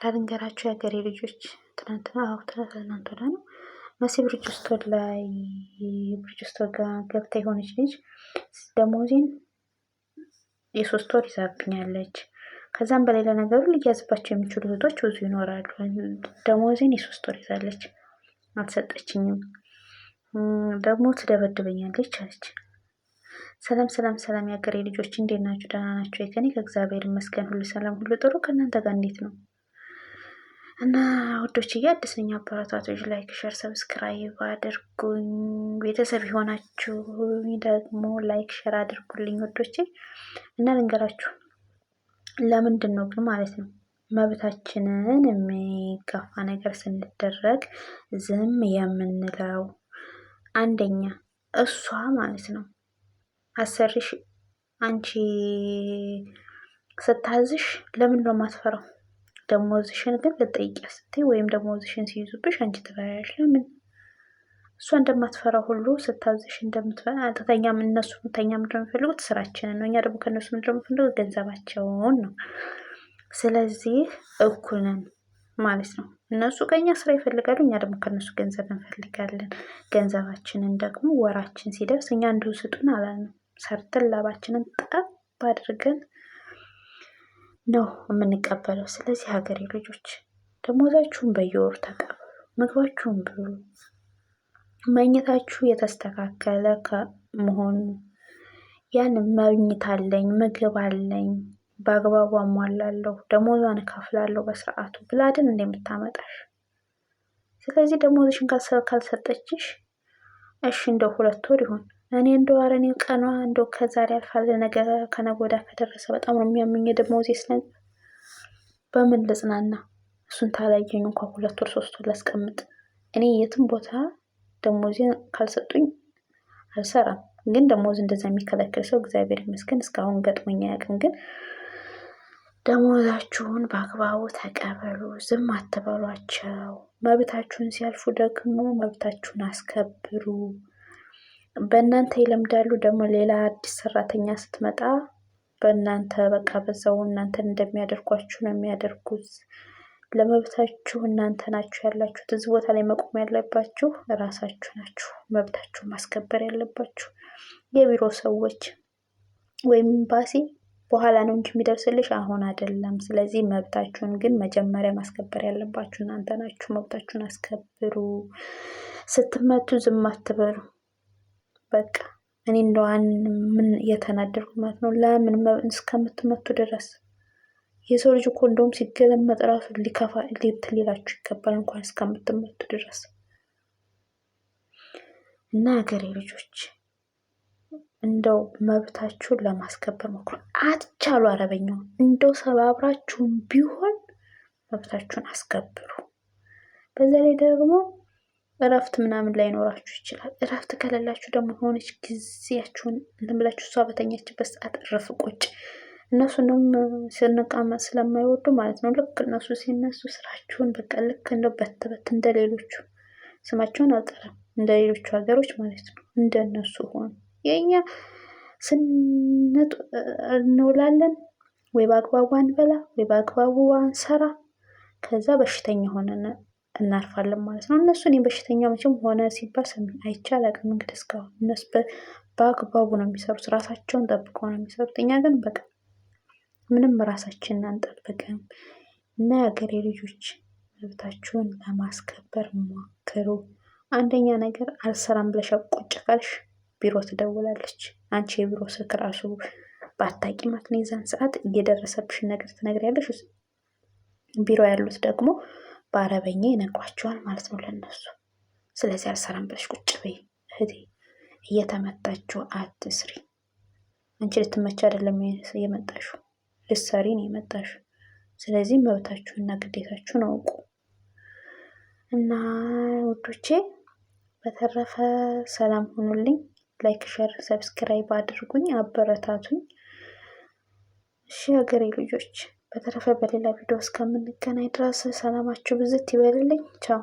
መከራ ልንገራችሁ የሀገሬ ልጆች። ትናንትና፣ አዎ ትናንት ወዲያ ነው መሲ ብርጅስቶን ላይ ብርጅስቶን ጋር ገብታ የሆነች ልጅ ደሞዜን የ3 ወር ይዛብኛለች። ከዛም በሌላ ነገሩ ሊያዝባቸው የሚችሉ እህቶች ብዙ ይኖራሉ። ደሞዜን የ3 ወር ይዛለች፣ አልሰጠችኝም። ደግሞ ትደበድበኛለች አለች። ሰላም ሰላም ሰላም የሀገሬ ልጆች፣ እንዴት ናችሁ? ደህና ናችሁ? ከኔ ከእግዚአብሔር ይመስገን ሁሉ ሰላም፣ ሁሉ ጥሩ። ከእናንተ ጋር እንዴት ነው? እና ውዶች አዲስ ነኝ፣ አበረታቶች like፣ share፣ subscribe አድርጉኝ። ቤተሰብ የሆናችሁ ደግሞ like share አድርጉልኝ ውዶቼ። እና ልንገራችሁ ለምንድን ነው ግን ማለት ነው መብታችንን የሚጋፋ ነገር ስንደረግ ዝም የምንለው? አንደኛ እሷ ማለት ነው አሰሪሽ አንቺ ስታዝሽ ለምን ነው የማትፈራው? ደሞዝሽን ግን ልጠይቂያት ስትይ ወይም ደሞዝሽን ሲይዙብሽ አንቺ ትፈሪያለሽ። ለምን? እሷ እንደማትፈራ ሁሉ ስታዝሽ እንደምትፈራ ተኛም እነሱ ተኛ ምንድን ነው የሚፈልጉት? ስራችንን ነው። እኛ ደግሞ ከእነሱ ምንድን ነው የምንፈልጉት? ገንዘባቸውን ነው። ስለዚህ እኩል ነን ማለት ነው። እነሱ ከኛ ስራ ይፈልጋሉ፣ እኛ ደግሞ ከእነሱ ገንዘብ እንፈልጋለን። ገንዘባችንን ደግሞ ወራችን ሲደርስ እኛ እንዲሁ ስጡን አላልንም። ሰርተን ላባችንን ጠብ አድርገን ነው የምንቀበለው። ስለዚህ ሀገሬ ልጆች ደሞዛችሁን በየወሩ ተቀበሉ፣ ምግባችሁን ብሉ፣ መኝታችሁ የተስተካከለ ከመሆኑ ያን መኝታ አለኝ ምግብ አለኝ በአግባቡ አሟላለሁ ደሞዟን እከፍላለሁ በስርዓቱ ብላድን እንደምታመጣሽ። ስለዚህ ደሞዝሽን ካልሰጠችሽ እሺ እንደው 2 ወር ይሁን፣ እኔ እንደው ኧረ እኔ ቀኗ እንደው ከዛሬ አልፋለ ነገ ከነገ ወዲያ ከደረሰ በጣም ነው የሚያመኝ ደሞዜ ነገር በምን ልጽናና? እሱን ታላየኝ እንኳ 2 ወር 3 ወር ላስቀምጥ። እኔ የትም ቦታ ደሞዜን ካልሰጡኝ አልሰራም። ግን ደሞዝ እንደዛ የሚከለክል ሰው እግዚአብሔር ይመስገን እስካሁን ገጥሞኝ አያውቅም። ግን ደሞዛችሁን በአግባቡ ተቀበሉ፣ ዝም አትበሏቸው። መብታችሁን ሲያልፉ ደግሞ መብታችሁን አስከብሩ። በእናንተ ይለምዳሉ። ደግሞ ሌላ አዲስ ሰራተኛ ስትመጣ በእናንተ በቃ በዛው እናንተን እንደሚያደርጓችሁ ነው የሚያደርጉት። ለመብታችሁ እናንተ ናችሁ ያላችሁት። እዚህ ቦታ ላይ መቆም ያለባችሁ ራሳችሁ ናችሁ። መብታችሁ ማስከበር ያለባችሁ የቢሮ ሰዎች ወይም ኤምባሲ በኋላ ነው እንጂ የሚደርስልሽ አሁን አይደለም። ስለዚህ መብታችሁን ግን መጀመሪያ ማስከበር ያለባችሁ እናንተ ናችሁ። መብታችሁን አስከብሩ። ስትመቱ ዝም አትበሉ። በቃ እኔ እንደዋን ምን እየተናደርኩ ማለት ነው። ለምን እስከምትመቱ ድረስ? የሰው ልጅ እኮ እንደውም ሲገለመጥ ራሱ ሊከፋ ሊላችሁ ይገባል፣ እንኳን እስከምትመቱ ድረስ። እና ሀገሬ ልጆች እንደው መብታችሁን ለማስከበር ሞክሩ። አትቻሉ አረበኛውን እንደው ሰባብራችሁም ቢሆን መብታችሁን አስከብሩ። በዛ ላይ ደግሞ እረፍት ምናምን ላይኖራችሁ ይችላል። እረፍት ከሌላችሁ ደግሞ የሆነች ጊዜያችሁን እንትን ብላችሁ እሷ በተኛችበት ሰዓት እረፍ ቁጭ። እነሱ እንደውም ስንቀመጥ ስለማይወዱ ማለት ነው። ልክ እነሱ ሲነሱ ስራችሁን በቃ ልክ እንደው በትበት እንደሌሎቹ ስማቸውን አልጠራም፣ እንደ ሌሎቹ ሀገሮች ማለት ነው። እንደነሱ ሆኑ። የእኛ ስንጥ እንውላለን ወይ በአግባቡ አንበላ ወይ በአግባቡ አንሰራ። ከዛ በሽተኛ ሆነን እናርፋለን ማለት ነው። እነሱ እኔ በሽተኛ መቼም ሆነ ሲባል ሰሚ አይቼ አላውቅም። እንግዲህ እስካሁን እነሱ በአግባቡ ነው የሚሰሩት፣ ራሳቸውን ጠብቀው ነው የሚሰሩት። እኛ ግን በቃ ምንም ራሳችንን አንጠብቅም። እና የሀገሬ ልጆች መብታችሁን ለማስከበር ሞክሩ። አንደኛ ነገር አልሰራም ብለሽ ቁጭ ካልሽ ቢሮ ትደውላለች። አንቺ የቢሮ ስልክ ራሱ ባታቂ ማለት ነው። የዛን ሰዓት እየደረሰብሽን ነገር ትነግሪያለሽ። ቢሮ ያሉት ደግሞ በአረበኛ ይነግሯቸዋል ማለት ነው ለነሱ። ስለዚህ አልሰራም ብለሽ ቁጭ በይ እህቴ፣ እየተመታችሁ አትስሪ። አንቺ ልትመች አይደለም የመጣሽው፣ ልትሰሪ ነው የመጣሽው። ስለዚህ መብታችሁና ግዴታችሁን አውቁ እና ውዶቼ፣ በተረፈ ሰላም ሁኑልኝ። Like፣ share፣ subscribe አድርጉኝ፣ አበረታቱኝ። እሺ ሀገሬ ልጆች፣ በተረፈ በሌላ ቪዲዮ እስከምንገናኝ ድረስ ሰላማችሁ ብዝት ይበልልኝ። ቻው።